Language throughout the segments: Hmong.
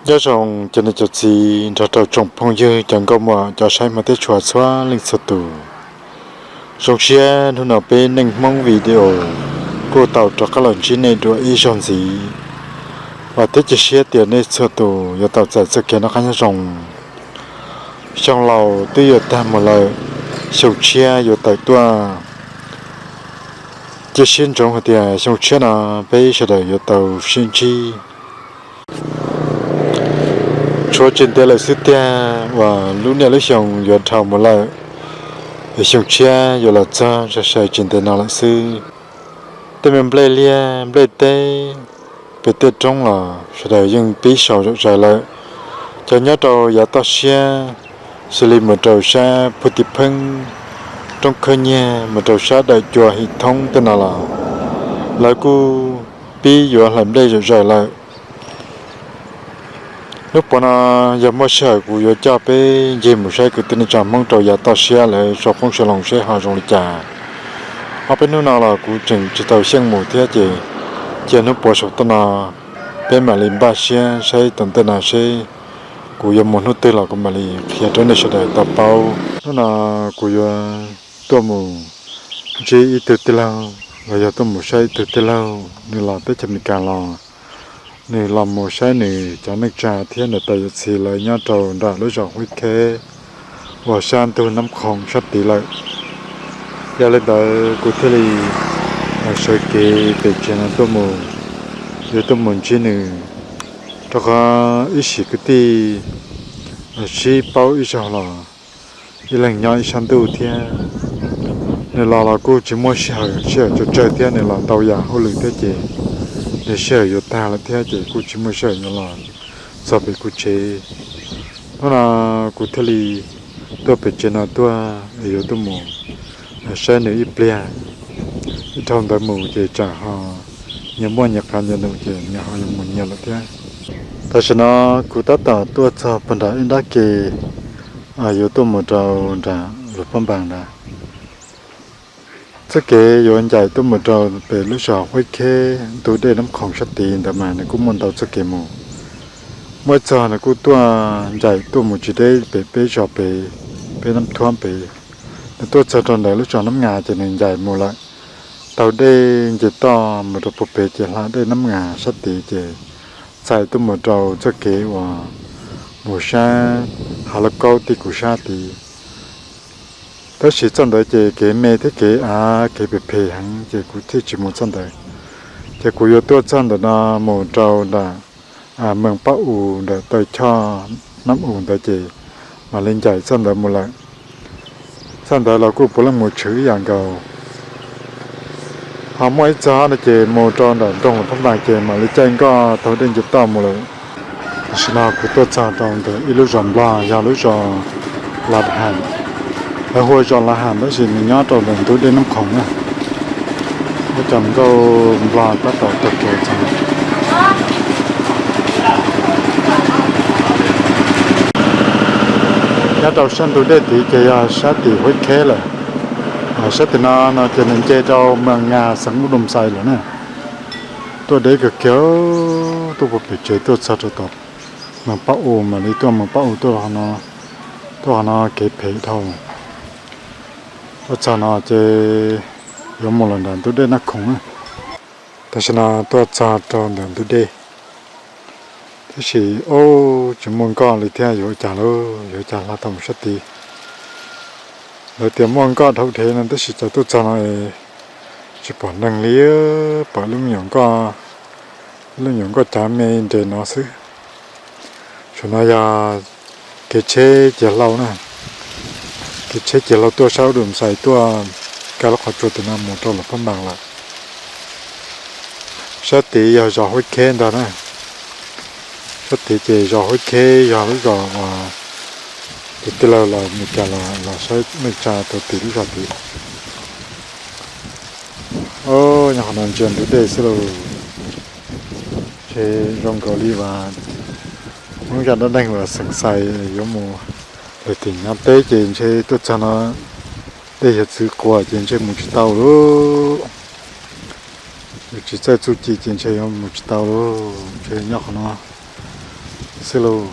Nyob zoo cov niam cov txiv nrog rau tsoom phooj ywg cov nkauj muam cov saib hmov thiab tshua txhua leej txhua tus. Zoo siab hnub no peb Neej Hmoob video kuj tau rov qab los ntsib nej dua ib zaug ntxiv, vam thiab cia siab tias nej txhua tus yuav tau txais txoj kev noj qab nyob zoo. Xyoo laus twb yuav tag mus lawm, xyoo tshiab yuav tawm tuaj. Cia siab ntsoov hais tias xyoo tshiab no peb sawv daws yuav tau sib ntsib. Tshuav tsis ntev lawm xwb tiag uas lub niaj lub xyoo yuav dhau mus lawm, es xyoo tshiab yuav los txog sai sai tsis ntev no lawm xwb. Tej me nplej liaj nplej teb pem tej roob los sawv daws yeej pib sau zom zaws lawm. Cov nyob rau yav toj siab, xws li mus rau sab Phu Ti Pheeb, roob Khawb Nyiag, mus rau sab Dawm Cua Him Thoob tej no los lawv kuj pib yuav hlais nplej zom zaws lawm. Hnub puav no yog muaj sij hawm kuv yuav coj peb ncig mus saib kwv tij neej tsa Hmoob rau yav toj siab lawv sau qoob sau loo seb ho zoo li cas. Ob peb hnub no los kuv tseem tsis tau xyeej mus thiab ces cia hnub puav saum toj no peb mam li npaj siab saib tus ntej no seb kuv yuav mus hnub twg los kuv mam li qhia rau nej sawv daws tau paub. Hnub no kuv yuav tuaj mus ntsib ib tug tij laug los yog tuaj mus saib ib tug tij laug, nws los teb chaws Amelikas los, nws los mus saib nws cov neej tsa thiab nws tais yawm txiv lawv nyob rau nram lub zos Huib Kheb uas sab ntug Nab Khoom sab tid lawm. Yog li ntawd kuv thiaj li sawv kev pem tsev no tuaj mus, yuav tuaj mus ntsib nws, rau qhov ib sim kwv tij sib paub ib zaug los ib leeg nyob ib sab ntuj thiab. Nws los los kuj tsis muaj sij hawm, sij hawm tsawg tsawg thiab, nws los ntau yam hauj lwm thiab ces nws sij hawm yuav tag lawm thiab ces kuj tsis muaj sij hawm yuav los txog pem kuv tsev. Hnub no kuv thiaj li tuaj pem tsev no tuaj es yuav tuaj mus saib nws ib pliag. Ib dhau ntawd mus ces tsam ho nyias muaj nyias qab nyias num ces nyias ho yuav mus nyias lawm thiab. Tam sim no kuv tab tom tuaj txog puag nram ib nrab ke yuav tuaj mus rau nram Luas Phab Npas ntawd. Txoj kev yuav ncaim tuaj mus rau pem lub zos Huab Kheb ntug dej Nab Khoom sab tid ntawd mas nws kuj muaj ntau txoj kev mus. Muaj ib txoj nws kuj tuaj ncaim tuaj mus tsis deb pem peb zos pem, peb Nab Thuab pem. Nws tuaj txog rau ntawm lub zos Nab Ngas ces nws ncaim mus lawm, taug dej nce toj mus rau puag pem ces hla dej Nab Ngas sab tid ces txais tuaj mus rau txoj kev uas mus sab Hav Lauj Kaub tij kuv sab tid. Tab sis txoj ntawd ces kev me thiab kev av kev phem phem heev ces kuv thiaj tsis mus txoj ntawd. Ces kuv yuav tuaj txoj ntawm no mus rau nram Mees Pab Us ntawm taw choj Nab Us ntawd ces mam li ncaim txoj ntawd mus lawm. Txoj ntawd los kuj puav leej mus tshwm ib yam nkaus. Ho muaj ib txoj no ces mus rau nram nroog Luas Phab Npas ces mam li caij nkoj taug dej nce toj mus lawm. Tam sim no kuv tuaj txog rau ntawm ib lub zos Nplog yog lub zos Las Ham. Lawv hu ua zos Las Ham tab sis nws nyob rau ntawm ntug dej Nab Khoom na. Muaj cov nkauj Nplog tab tom taug kev txog. Nyob rau sab ntug dej tid ces yog sab tim Huab Kheb lawm. Sab tim no no ces nws nce rau Mees Ngas xeev Ub Doo Xais lawm na. Tuaj deb kawg kiag, tuaj puag pem tsev tuaj txog rau tom Mees Pab Us mam li tuaj Mees Pab Us tuaj, tuaj qhov no kev phem dhau. Tuaj txog no ces yuav mus los nram ntug dej Nab Khoom na. Tam sim no tuaj txog rau ntawm ntug dej, tab sis ub tsis muaj nkoj li thiab, yuav ua cas lauj, yuav ua cas hla tau mus sab tid. Lawv tias muaj nkoj dhau dhev no tab sis cas tuaj txog no tsis pom neeg li, pom lub me nyuam nkoj, lub me nyuam nkoj cav me nres no xwb. Saum no yog kev tsheb Ciag Hlau na, kev tsheb Ciag Hlau tuaj sab Ub Doo Xais tuaj, kaj lub qhov tsua tim no mus rau Luas Phab Npas lawm. Sab tid yog zos Huab Kheb ntag na. Sab tid ces zos Huab Kheb yog lub zos uas tus tij laug los Meskas los saib neej tsa rau tim lub zos tid. Nyob qhov no ntsia ntug dej xwb lauj. Ntshe zoo nkaus li uas Hmoob zaj dab neeg uas xeem Xais yuav mus lawm tim Nyab teb ces ntshe tuaj txog no dej yog txwv quas ces ntshe mus tsis tau lauj. Yus tsis txawj txuj ci ces ntshe yuav mus tsis tau lauj. Ntshe nyob qhov no Xwb lauj.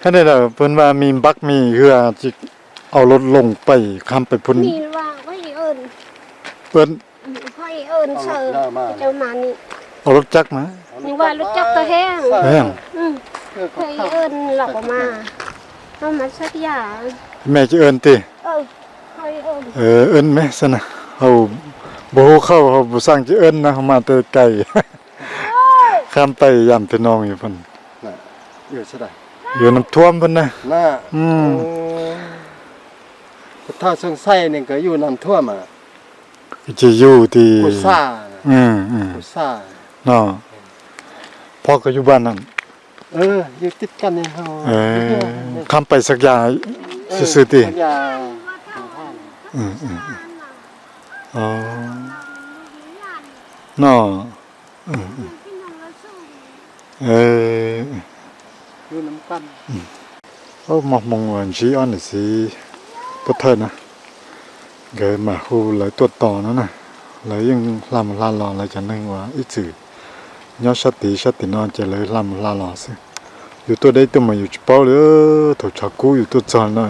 Hab ne lawm pw mas mi npab mi hwj tsis au lub loos pais kham pais phu. Pw au lub cab mas. Mej tsis wb tis. Wb mej xwb na, hau npua hu khauj hau npua xaj tis wb na mas tej kais. Kham pais yam pem no. Yuav nam thuam peb na. Ces yug tis. No, phob koj yug npaj na. Kham pais xaj yas xwb xwb tis. No, moj hmoo uas ntsib ob niam txiv pov thawj na, nkawd mam hu lawv tuaj tos no na. Lawv yeej hla mus hla los, lawv cov neeg uas ib txwm nyob sab tid sab tim no ces lawv hla mus hla los xwb. Yus tuaj deb tuaj mas yus tsis paub li, thaum tshav kub yus tuaj txog no,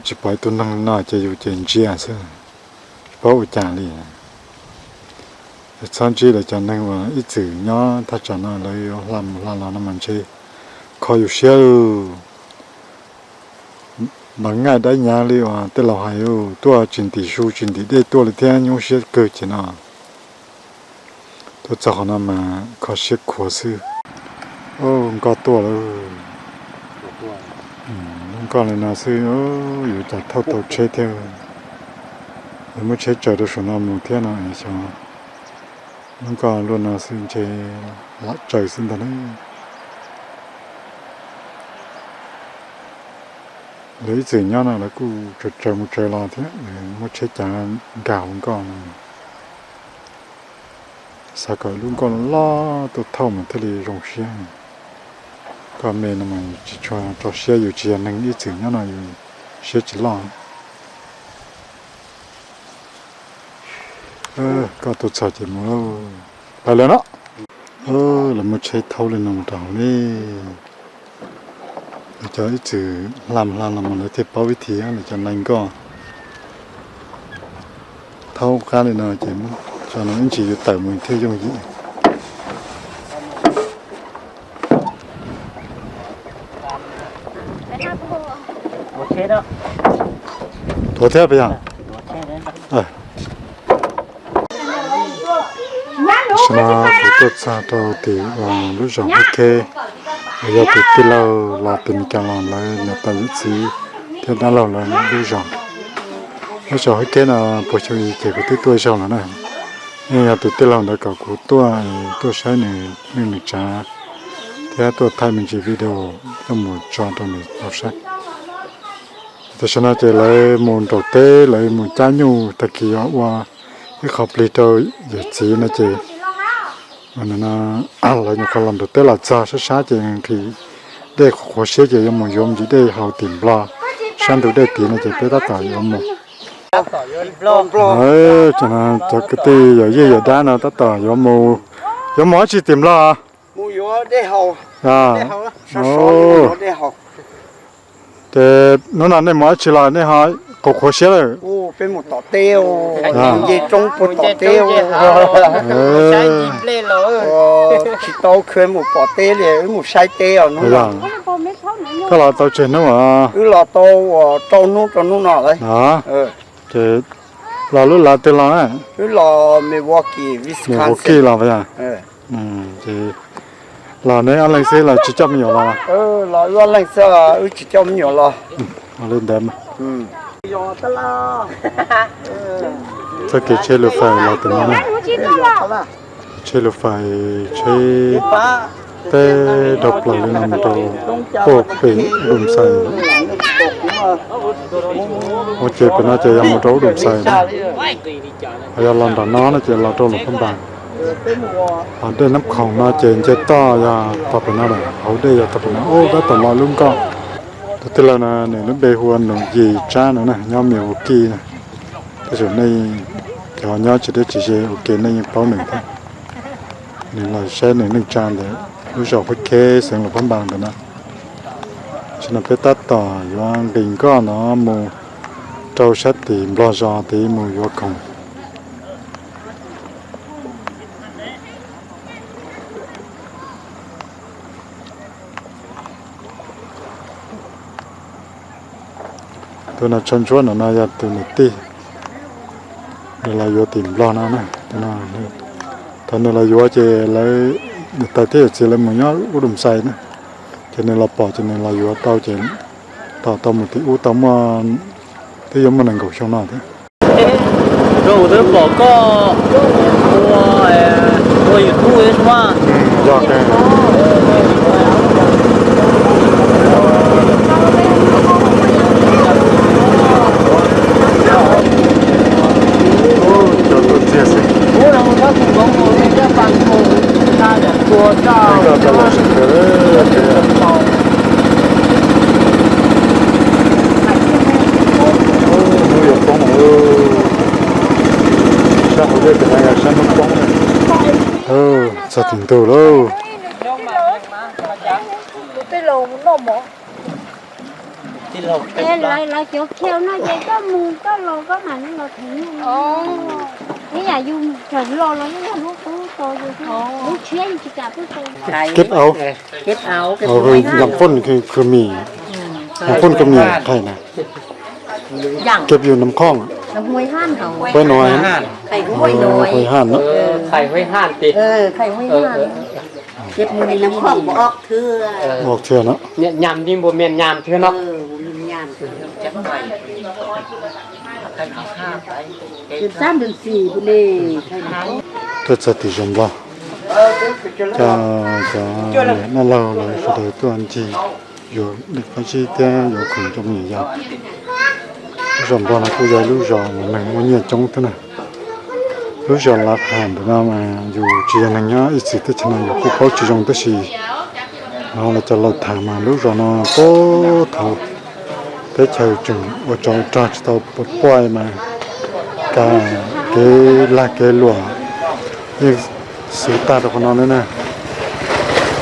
tsis pom ib tug neeg no ces yus ces ntsia xwb, tsis paub ua cas li. Txhob ntsib lawv cov neeg uas ib txwm nyob thaj tsam no lawv yuav hla mus hla los no mas ntshe kho yus siab. Ntaus nqaij dab nyav li uas tej laus hais, tuaj tsis ntim su tsis ntim dej tuaj li thiab nyuaj siab kawg ces no. Tuaj txog qhov no mas kho siab khuav xwb. Nkoj tuaj lawm. Lub nkoj li no xwb, yuav cas thauj tau tsheb thiab. Lawv muab tsheb tsaws rau saum no mus thiab no xyov. Lub nkoj luaj no xwb ntshe lam tsaws xwb ntag na. Lawv ib txwm nyob no lawv kuj tsaws tsaws mus tsaws los thiab, muab tsheb cav nkag hauv nkoj no. Xav kom lub nkoj loj tuaj thauj mas thiaj li zoo siab. Nkoj me no mas tsis tshua tso siab, yus tsis yog neeg ib txwm nyob no yus siab tsis loj. Koj tuaj txog ces mus lauj. Pais lawm no. Lawv muab tsheb thaub li no mus rau hauv li. Lawv cov ib txwm hla mus hla los mas lawv thiaj paub vib thi, lawv cov nai nkoj. Thaub qab li no ces tso no ib ntsis yuav tawm mus thiaj yooj yim. Tuav thiab puas yog? Tam sim no kuv tuaj txog rau tim lub zos Hub Kheb, yog tus tij laug los tim Meskas los lawv niam tais yawm txiv thiab dab laug lawv lub zos. Lub zos Hub Kheb no puas xyoo yim ces kuv twb tuaj zaug lawm na. Yeej yog tus tij laug ntawd kom kuv tuaj, tuaj saib nws neej nws tsav thiab tuaj thaij me ntsis video tuaj mus tso rau nws tau saib. Tam sim no ces lawv mus nraum teb, lawv mus cab nyuj, tag kis yuav ua ib qho plig rau yawm txiv no ces lawv nyuam qhuav los nraum teb los txog sab sab ces nqhis dej qhuav siab ces yuav mus yuav me ntsis dej haus tim Nplog, sab ntug dej tid no ces peb tab tom yuav mus. Cov kwv tij yawm yij yawm dab no tab tom yuav mus, yuav mus dab tsi tim Nplog? Ces hnub no nej mus dab tsi los nej ho qhuav qhuav siab lawm? Peb mus tom teb, tom teb, tsis tau khw mus pom teb li, wb mus saib teb os. Koj los tau tsawg hnub os? Wb los tau rau hnub rau hnub no lawm. Ces los lub lav twg los na? Wb los Milwaukee, Wisconsin los puas yog? Ces los neb ob leeg xwb los tsis coj me nyuam los? Los wb ob leeg xwb, wb tsis coj me nyuam los. Li ntawd mas. Txoj kev tsheb lus fais los tim no na. Tsheb lus fais, tsheb teb dhau plaws li no mus rau puag pem Ub Dum Xais. Ua ces pem no ces yog mus rau Ub Dum Xais na. Yog los nram no no ces los rau Luam Phab Npas. Hos dej Nab Khoom no ces nce toj yog tog pem no lawm, hauv dej yog tog pem no. Ub, tab tom los lub nkoj. Tus tij laug no nws lub npe hu ua Nus Yis Tsab no na, nyob Milwaukee na. Tab sis nej cov nyob tsis deb tsis ze ua ke nej yeej paub nws thiab. Nws los saib nws neej tsa ntawd. Lub zos Qhuab Kheb xeev Luam Phab Npas ntawm no. Tam sim no peb tab tom yuav nqis nkoj no mus rau sab tim Nplog zos tid mus yuav khoom. Tus no tsho ntsuab no no yog tus niam tij, nws los yuav tim Nplog no na. Thaum nws los yuav ces lawv niam tais thiab yawm txiv lawv mus nyob ub Dum Xais na, ces nws los pom ces nws los yuav tau ces tau tau mus tim ub tau muaj, twb yuav muaj nees nkaum xyoo no thiab. Zoo twb pom koj ua, ua YouTube mas. Yog. Cov tuaj txiag xwb. Hnub yuav poob lawm. Sab hauv dej tes no yog sab hnub poob. Txog tim ntug lauj. Lawv cov khiaus no ces koj mus koj los koj mam li los theem. Ib yam yus tseem los los yeej yog lub qub to, lub tshiab yeej tsis kam tuaj to. Keb aub, nram phoj khw mis, nram phoj khw mis qhais na. Keb yus nram khoj, peb no, huaib haj no. Ua thwj no. Tuaj txog tim zos Nplog, cov, cov niam dab laug lawv sawv daws tuaj ncig yuav dej qab zib thiab yuav khoom rau me nyuam yaus. Lub zos Nplog no kuj yog lub zos uas neeg muaj nyiaj coob thiab na. Lub zos Lav Pham ntawm no mas yus tsis yog neeg nyob ib txwm teb chaws no yus kuj paub tsis zoo tab sis no lawv cov laus tham mas lub zos no puag thaum teb chaws tseem ua tsov rog tsis tau puas puaj mas kev lag kev luam yeej xws tag rau qhov no na.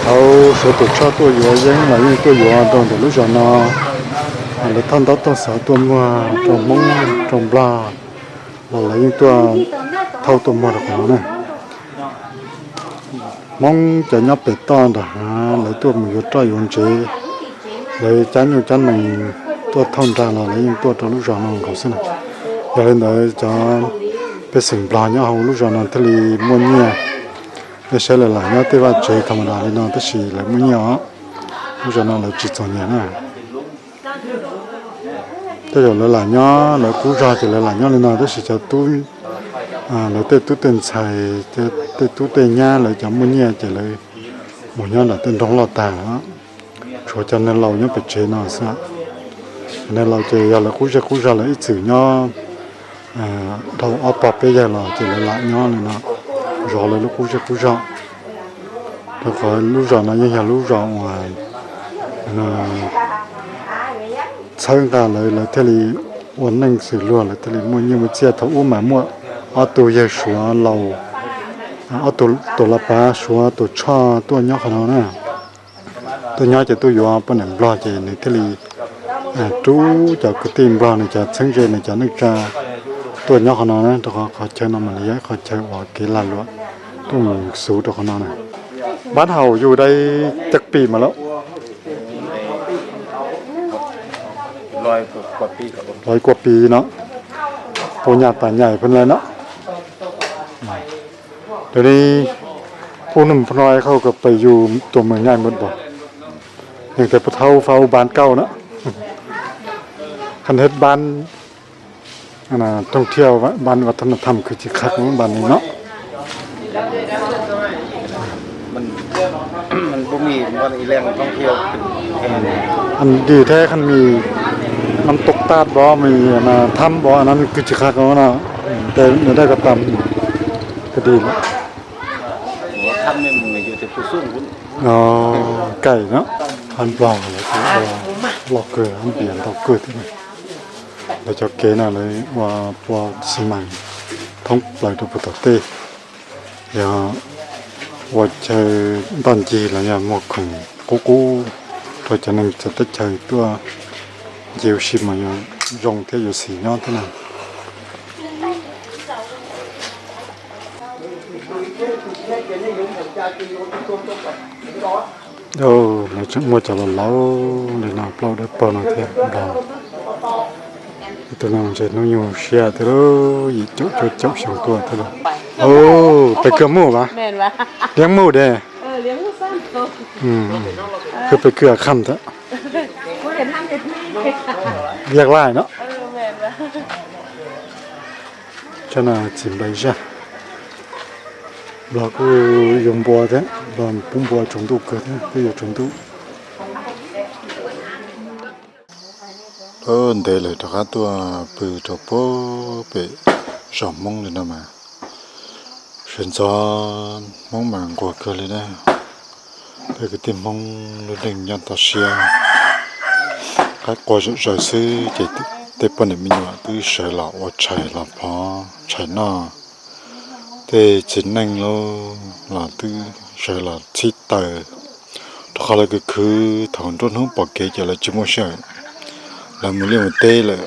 Thaum Suav tus tshoj tuaj yuav yeeb los yeej tuaj yuav rau ntawm lub zos no, lawv thauj ntaub thauj xov tuaj muag rau Hmoob rau Nplog los lawv yeej tuaj thauj tuaj muag rau qhov no na. Hmoob cov nyob pem toj nram hav lawv tuaj mus yuav roj yuav ntsev, lawv cab nyuj cab nees tuaj thauj nra los lawv yeej tuaj rau lub zos no nkaus xwb na. Yog li ntawd cov pej xeem Nplog nyob hauv lub zos no thiaj li muaj nyiaj. Nej saib lawv lam nyob tej vaj tsev tha ma das li no tab sis lawv muaj nyiaj os. Lub zos no lawv tsis txom nyem na. Tej zaum lawv lam nyob lawv qub zog ces lawv lam nyob li no tab sis cov tub, lawv tej tub tej ntxhais, tej tub tej nyab lawv cov muaj nyiaj ces lawv mus nyob nram tej nroog loj tag. Tshuav cov neeg laus nyob pem tsev no xwb. Neeg laus ces yog lawv qub zej qub zog lawv ib txwm nyob dhau ob pog peb yawg los ces lawv lam nyob li no, zov lawv lub qub zej qub zog. Rau qhov lub zos no yeej yog lub zos uas txhawb nqa lawv, lawv thiaj li ua neej xws luag, lawv thiaj li muaj nyiaj muaj txiaj. Thaum ub mas muaj ob tug yawg Suav laus, ob tug tuam los pav Suav tuam tshoj tuaj nyob qhov no na. Tuaj nyob ces tuaj yuav poj niam Nplog ces nws thiaj li rub cov kwv tij Nplog nws cov txheeb ze nws cov neej tsa tuaj nyob qhov no na, rau qhov qhov chaw no mas nws yog ib qhov chaw uas kev lag luam tuaj mus xub rau qhov no na. Bán hàu dù đây chắc pì mà lắm. Lawv kua pis no, puas nyam tas nyaim pheej lawm no. Tus ni pub num phnoi khau kom pes yus tus mws nyaim mus npaum, yeej tes puas thau fau ban kauj na. Khăn hết bán thông thiêu bán văn hóa thăm khư chi khắc ban ni no. Ăn đi thế khăn mì ăn tốc tát bó mì mà thăm bó ăn ăn khư chi khắc nó. Tes nws daj ko tam ko di lawm. Kaim no, hab nplog lawv kuj ua loj kawg, hab npias ntau kawg thiab. Lawv cov kev no lawv ua pua xi mas thoob plaws rau puag tom tej. Yog Ua chaw ntoj ncig los yog muag khoom qub qub rau cov neeg txawv teb chaws tuaj ncig ua si mas yuav zoo thiab yuav xis nyob thiab na. Lawv tseem muaj cov laus laus li no plaub dawb paug no thiab. Tus no ntshe hnub nyoog siab thiab, yim caum cuaj caum xyoo tuaj thiab. Pes kawg mus vas, liab mus de, khwv pes kawg kham thiab, liag laij no. Tsob no txiv nplai zaj, Nplog kuj yuav npua thiab, Nplog pub npua tsaus ntuj kawg thiab, twb yuav tsaus ntuj. Ntev lawm rov qab tuaj pw rau pem zos Hmoob li no mas, sawv ntxov Hmoob mas nquag kawg li na. Peb kwv tij Hmoob lub neej nyob toj siab, qaib qua zom zaws xwb ces tej poj niam me nyuam twb sawv los ua tshais los phov tshais noj. Tej txiv neej los twb sawv los txhib taws, rau qhov lawv khwv khwv thaum nruab hnub pom kev ces lawv tsis muaj sij hawm, lawv mus liaj mus teb lawm.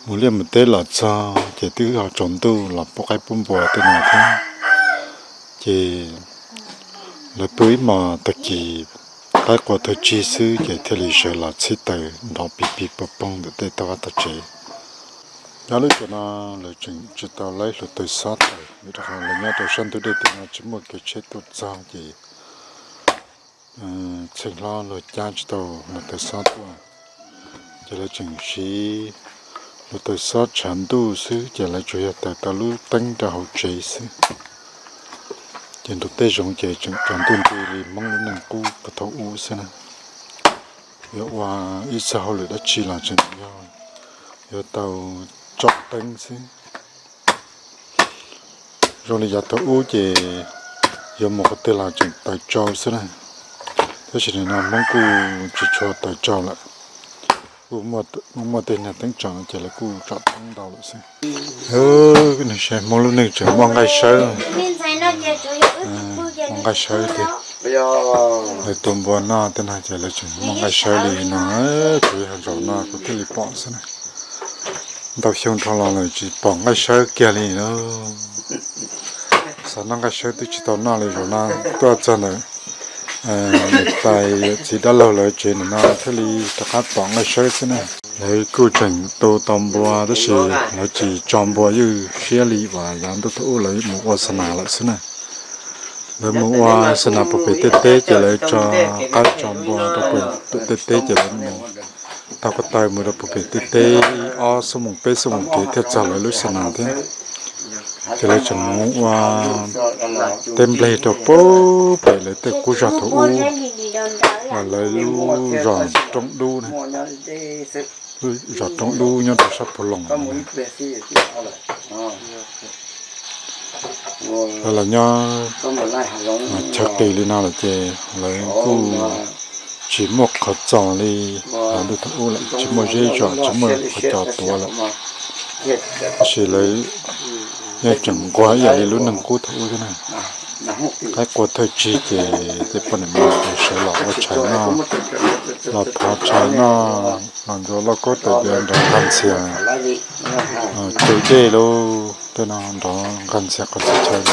Mus liaj mus teb los txog ces twb ho tsaus ntuj los pub qaib pub npua tej no thiab. Ces lawv pw ib hmos tag kis qaib qua thawj tsig xwb ces thiaj li sawv los txhib taws nrov pig pig pog poog ntawm tej tog vaj tog tsev. Nyob lub tsev no lawv tseem tsis tau laib hluav taws xob taws, vim rau qhov lawv nyob rau sab ntug dej tim no tsis muaj kev tsheb tuaj txog ces txheej hlob luag cab tsis tau hluav taws xob tuaj. Ces lawv tseem siv hluav taws xob tshav ntuj xwb ces lawv tsuas yog taws tau lub teeb rau hauv tsev xwb. Ces nrug tej zoov ces tseem tsaus ntuj nti li Hmoob lub neej qub puag thaum ub xwb na. Yuav ua ib txoj hauj lwm dab tsi los tseem yog yuav tau tsom teeb xwb. Zoo li yav thaum ub ces yuav mus qhov twg los tseem taws tsau xwb na. Tab sis nim no Hmoob kuj tsis tshua taws tsau lawm, kuj muaj tej niag teeb tsom ces lawv kuj tsom teeb ntau lawm xwb. Nws saib Hmoob lub neej tseem muaj nqaij sawb, muaj nqaij sawb tiag. Lawv tua npua noj tej no ces lawv tseem muaj nqaij sawb li no. Tsuas yog zaum no kuv thiaj li pom xwb na. Ntau xyoo dhau los lawm tsis pom nqaij sawb kiag li na. Xav noj nqaij sawb twb tsis tau noj li, zaum no tuaj txog ntawm niam tais txiv dab laug lawv tsev nim no thiaj li rov qab pom nqaij sawb xwb na. Lawv kuj tseem tu tau npua tab sis lawv tsis tso npua ywj siab li uas yav ntuj thaum ub lawv mus ua xa nas lawm xwb na. Lawv mus ua xa nas puag pem tej teb ces lawv tso qaib tso npua rau puag pem tej teb ces lawv mus taug ko taw mus rau puag pem tej teb ob xuab moos peb xuab moos kev thiaj txog lawv lub xa nas thiab. Ces lawv tseem mus ua teb npleg rau puag pem lawv tej qub zos thaum ub, lawv lub zos Roob Dub na, lub zos Roob Dub nyob rau sab Phu Loos. Lawv los nyob chaw qis li no lawm ces lawv kuj tsis muaj qhov txos li yav ntuj thaum ub lawm, tsis muaj zeb zos, tsis muaj qhov cos tuav lawm. Tab sis lawv yeej tseem nquag ib yam li lub neej qub thaum ub thiab na. Qaib qua thawj tsig ces tej poj niam me nyuam sawv los ua tshais noj, los phov tshais noj, los ntxuav lauj kaub tawm diav nrov nqaj ntxhias, tsaus dej lauj, tej no nrov nqaj ntxhias qhov txhia chaw.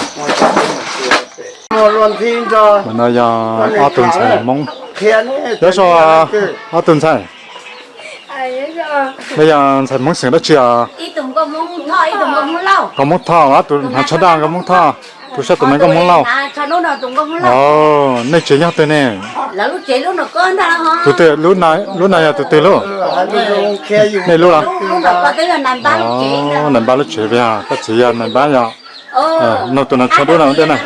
Mas no yog ob tug ntxhais Hmoob, yog so ob tug ntxhais, no yog ntxhais Hmoob xeem dab tsi os? Nkauj Hmoob Thoj, ob tug hnav tsho daj Nkauj Hmoob Thoj, tus sab tus me Nkauj Hmoob Lauj. Nej tsev nyob twg ne? Tus twg, lub no yog tus twg lub? Nej lub los? Nais npab lub tsev yog, koj txiv yog nais npab yog. Nug tus no tsho dub no dej na,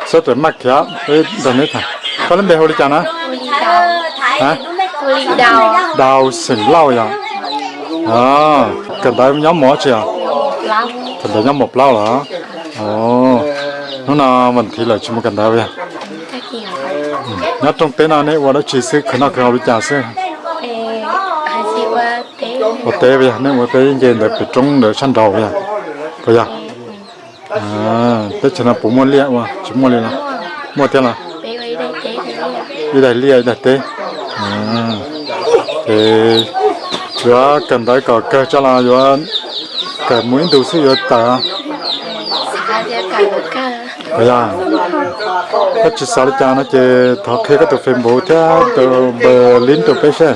xob tus maj khiav peb nrog neb tham. Koj lub npe hu li cas na? Dau xeem Lauj yog. Kawm ntawv nyob mus tsi os? Kawm ntawv nyob mus plaub los? Hnub no vas thiv lawm tsis mus kawm ntawv yog? Nyob rooj teb no nej ua dab tsi xwb, khwv noj khwv haus li cas xwb? Ua teb yog, nej ua teb nce ntawd pem roob ntawd sab nraud yog? Puas yog? Teb chaws no puas muaj liaj ua, tsis muaj li los? Muaj thiab los? Ib daim liaj ib daim teb. Ces yuav kawm ntawv kom kawg tso los yuav kawm mus ib ntus xwb yuav tawm? Yog koj tsis xav li cas no ces thov qhia koj tus Facebook thiab tus npawb lib rau peb seb.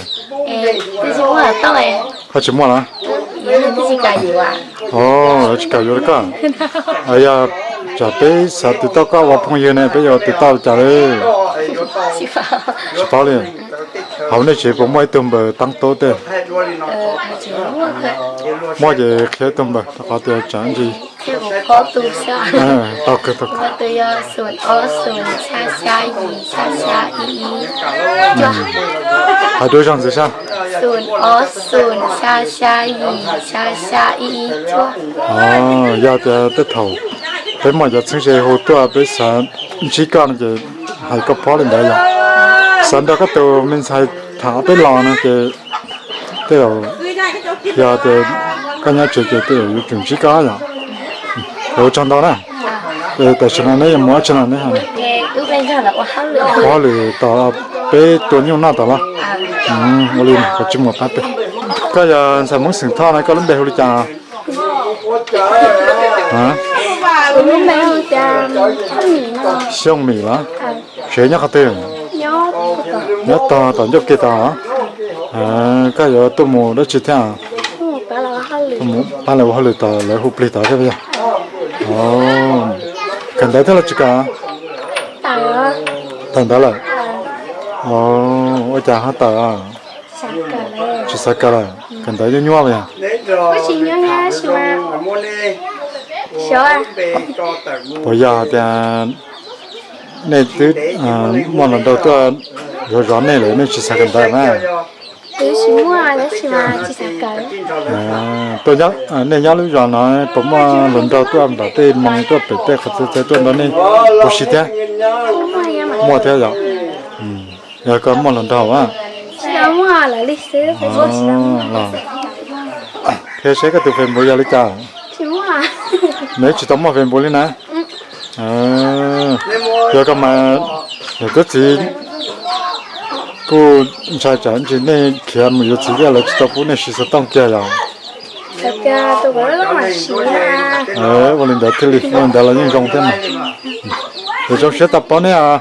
Ho tsis muaj los? Tsis kam yuav koj. Yog tsam peb xav tiv tauj koj ua phooj ywg ne peb yuav tiv tauj li cas li? Tsis paub li. Hauv nej tsev puas muaj ib tug npawb Tab Tub tej? Muaj ces qhia ib tug npawb rau qhov tias tsam ntsis. Hais dua zog ntxiv saib. Yog tias tej thaum peb muaj cov txheeb ze hu tuaj peb xav ntsib koj no ces hais koj phob li ntawd yog. Xav nrog koj tus me ntxhais tham peb los no ces tej zaum yog tias koj nyob tsev ces tej zaum yuav tsum ntsib koj yom. Ua tsaug ntau na. Tam sim no neb yuav mus dab tsi no neb? Ua hauj lwm tom peb tua nyuj noj tom los? Ua li koj tsis muaj pab peb. Koj yog ntxhais Hmoob xeem Thoj no koj lub npe hu li cas? Xyooj Mim los? Tsev nyob qhov twg? Nyob tog tom ncauj ke tod. Koj yuav tuaj mus dab tsi thiab? Pab lawv ua hauj lwm tom lawv hu plig tod thiab yog? Kawm ntawv thiab los tsis kawm? Tawm ntawv lawm. Ua cas ho tawm? Tsis xav kawm lawm, kawm ntawv nyuaj nyuaj los yog? Puas yog tias nej twb muaj hluas nraug tuaj zov zov nej lawm nej tsis xav kawm ntawv na? Nej nyob lub zos no puas muaj hluas nraug tuaj nram tej moo tuaj pem tej qhov txhia txhia tuaj nrog nej ua si thiab? Muaj thiab yom? Yog koj muaj hluas nraug a? Qhia seb koj tus Facebook yog li cas? Nws tsis tau muaj Facebook li na. Yog koj mas, yog koj txiv kuj ntshai tsam ntsis nej khiav mus yuav txiv thiab lawv tsis tau pub nej siv xov tooj kiag yom? Ua li ntawd thiaj li, ua li ntawd los yeej zoo thiab mas. Ces zoo siab tau paub nej os.